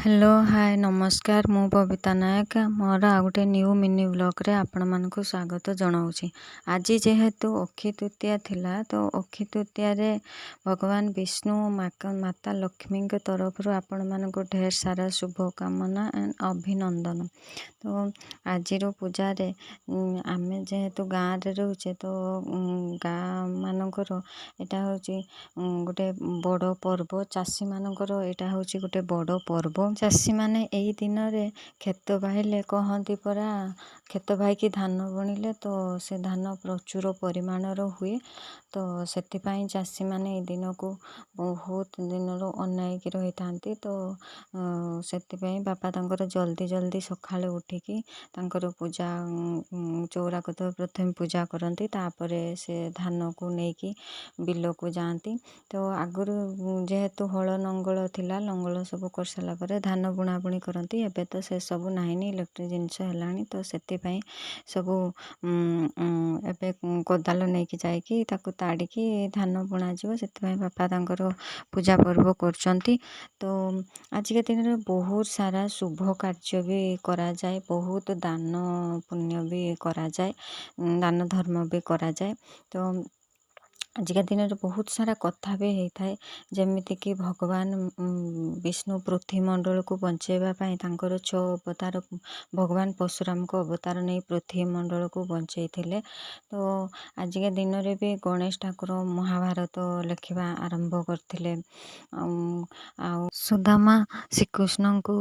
Hello, ହାଏ, ନମସ୍କାର। ମୁଁ ବବିତା ନାୟକ। ମୋର ଆଉ ଗୋଟେ ନ୍ୟୁ ମିନି ବ୍ଲଗ୍ରେ ଆପଣମାନଙ୍କୁ ସ୍ୱାଗତ ଜଣାଉଛି। ଆଜି ଯେହେତୁ ଅକ୍ଷୟ ତୃତୀୟା ଥିଲା, ତ ଅକ୍ଷୟ ତୃତୀୟାରେ ଭଗବାନ ବିଷ୍ଣୁ, ମାତା ଲକ୍ଷ୍ମୀଙ୍କ ତରଫରୁ ଆପଣମାନଙ୍କୁ ଢେର ସାରା ଶୁଭକାମନା ଆଣ୍ଡ ଅଭିନନ୍ଦନ। ତ ଆଜିର ପୂଜାରେ ଆମେ ଯେହେତୁ ଗାଁରେ ରହୁଛେ, ତ ଗାଁ ମାନଙ୍କର ଏଇଟା ହେଉଛି ଗୋଟେ ବଡ଼ ପର୍ବ। ଚାଷୀମାନଙ୍କର ଏଇଟା ହେଉଛି ଗୋଟେ ବଡ଼ ପର୍ବ। ଚାଷୀମାନେ ଏଇ ଦିନରେ କ୍ଷେତ ବାହିଲେ, କହନ୍ତି ପରା, କ୍ଷେତ ବାହିକି ଧାନ ବୁଣିଲେ ତ ସେ ଧାନ ପ୍ରଚୁର ପରିମାଣର ହୁଏ। ତ ସେଥିପାଇଁ ଚାଷୀମାନେ ଏଇ ଦିନକୁ ବହୁତ ଦିନରୁ ଅନାଇକି ରହିଥାନ୍ତି। ତ ସେଥିପାଇଁ ବାପା ତାଙ୍କର ଜଲ୍ଦି ଜଲ୍ଦି ସକାଳୁ ଉଠିକି ତାଙ୍କର ପୂଜା, ଚଉରାକୁ ତ ପ୍ରଥମେ ପୂଜା କରନ୍ତି, ତାପରେ ସେ ଧାନକୁ ନେଇକି ବିଲକୁ ଯାଆନ୍ତି। ତ ଆଗରୁ ଯେହେତୁ ହଳ ନଙ୍ଗଳ ଥିଲା, ଲଙ୍ଗଳ ସବୁ କରିସାରିଲା ପରେ ଧାନ ବୁଣାବୁଣି କରନ୍ତି। ଏବେ ତ ସେସବୁ ନାହିଁନି, ଇଲେକ୍ଟ୍ରିକ୍ ଜିନିଷ ହେଲାଣି। ତ ସେଥିପାଇଁ ସବୁ ଏବେ କୋଦାଳ ନେଇକି ଯାଇକି ତାକୁ ତାଡ଼ିକି ଧାନ ବୁଣାଯିବ। ସେଥିପାଇଁ ବାପା ତାଙ୍କର ପୂଜା ପର୍ବ କରୁଛନ୍ତି। ତ ଆଜିକା ଦିନରେ ବହୁତ ସାରା ଶୁଭ କାର୍ଯ୍ୟ ବି କରାଯାଏ, ବହୁତ ଦାନ ପୁଣ୍ୟ ବି କରାଯାଏ, ଦାନ ଧର୍ମ ବି କରାଯାଏ। ତ ଆଜିକା ଦିନରେ ବହୁତ ସାରା କଥା ବି ହେଇଥାଏ, ଯେମିତିକି ଭଗବାନ ବିଷ୍ଣୁ ପୃଥିବୀମଣ୍ଡଳକୁ ବଞ୍ଚେଇବା ପାଇଁ ତାଙ୍କର 6 ଅବତାର, ଭଗବାନ ପରଶୁରାମଙ୍କ ଅବତାର ନେଇ ପୃଥିବୀମଣ୍ଡଳକୁ ବଞ୍ଚେଇଥିଲେ। ତ ଆଜିକା ଦିନରେ ବି ଗଣେଶ ଠାକୁର ମହାଭାରତ ଲେଖିବା ଆରମ୍ଭ କରିଥିଲେ। ଆଉ ସୁଦାମା ଶ୍ରୀକୃଷ୍ଣଙ୍କୁ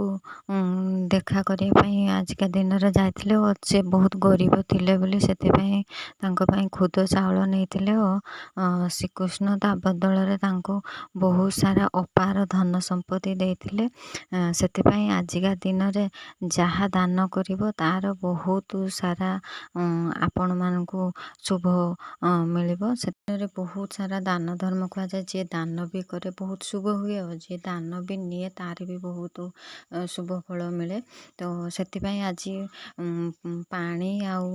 ଦେଖା କରିବା ପାଇଁ ଆଜିକା ଦିନରେ ଯାଇଥିଲେ ଓ ସେ ବହୁତ ଗରିବ ଥିଲେ ବୋଲି ସେଥିପାଇଁ ତାଙ୍କ ପାଇଁ ଖୁଦ ଚାଉଳ ନେଇଥିଲେ ଓ ଶ୍ରୀକୃଷ୍ଣ ତା ବଦଳରେ ତାଙ୍କୁ ବହୁତ ସାରା ଅପାର ଧନ ସମ୍ପତ୍ତି ଦେଇଥିଲେ। ସେଥିପାଇଁ ଆଜିକା ଦିନରେ ଯାହା ଦାନ କରିବ, ତାର ବହୁତ ସାରା ଆପଣମାନଙ୍କୁ ଶୁଭ ମିଳିବ। ସେଥିରେ ବହୁତ ସାରା ଦାନ ଧର୍ମ କୁହାଯାଏ। ଯିଏ ଦାନ ବି କରେ, ବହୁତ ଶୁଭ ହୁଏ, ଆଉ ଯିଏ ଦାନ ବି ନିଏ, ତାର ବି ବହୁତ ଶୁଭ ଫଳ ମିଳେ। ତ ସେଥିପାଇଁ ଆଜି ପାଣି ଆଉ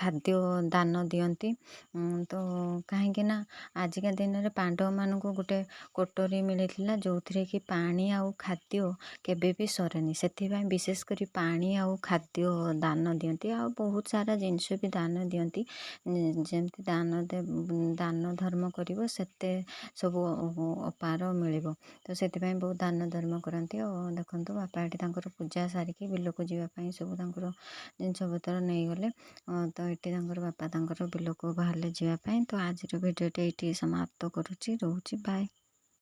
ଖାଦ୍ୟ ଦାନ ଦିଅନ୍ତି। ତ କାହିଁକି ନା ଆଜିକା ଦିନରେ ପାଣ୍ଡବମାନଙ୍କୁ ଗୋଟେ କୋଟରୀ ମିଳିଥିଲା, ଯେଉଁଥିରେ କି ପାଣି ଆଉ ଖାଦ୍ୟ କେବେ ବି ସରେନି। ସେଥିପାଇଁ ବିଶେଷ କରି ପାଣି ଆଉ ଖାଦ୍ୟ ଦାନ ଦିଅନ୍ତି, ଆଉ ବହୁତ ସାରା ଜିନିଷ ବି ଦାନ ଦିଅନ୍ତି। ଯେମିତି ଦାନ ଧର୍ମ କରିବ, ସେତେ ସବୁ ଅପାର ମିଳିବ। ତ ସେଥିପାଇଁ ବହୁତ ଦାନ ଧର୍ମ କରନ୍ତି। ଆଉ ଦେଖନ୍ତୁ, ବାପା ଏଠି ତାଙ୍କର ପୂଜା ସାରିକି ବିଲକୁ ଯିବା ପାଇଁ ସବୁ ତାଙ୍କର ଜିନିଷ ପତ୍ର ନେଇଗଲେ। ତ ଏଠି ତାଙ୍କର ବାପା ତାଙ୍କର ବିଲକୁ ବାହାରିଲେ ଯିବା ପାଇଁ। ତ ଆଜିର ଭିଡ଼ିଓଟି ଏଇଠି ସମାପ୍ତ କରୁଛି। ରହୁଛି, ବାଏ।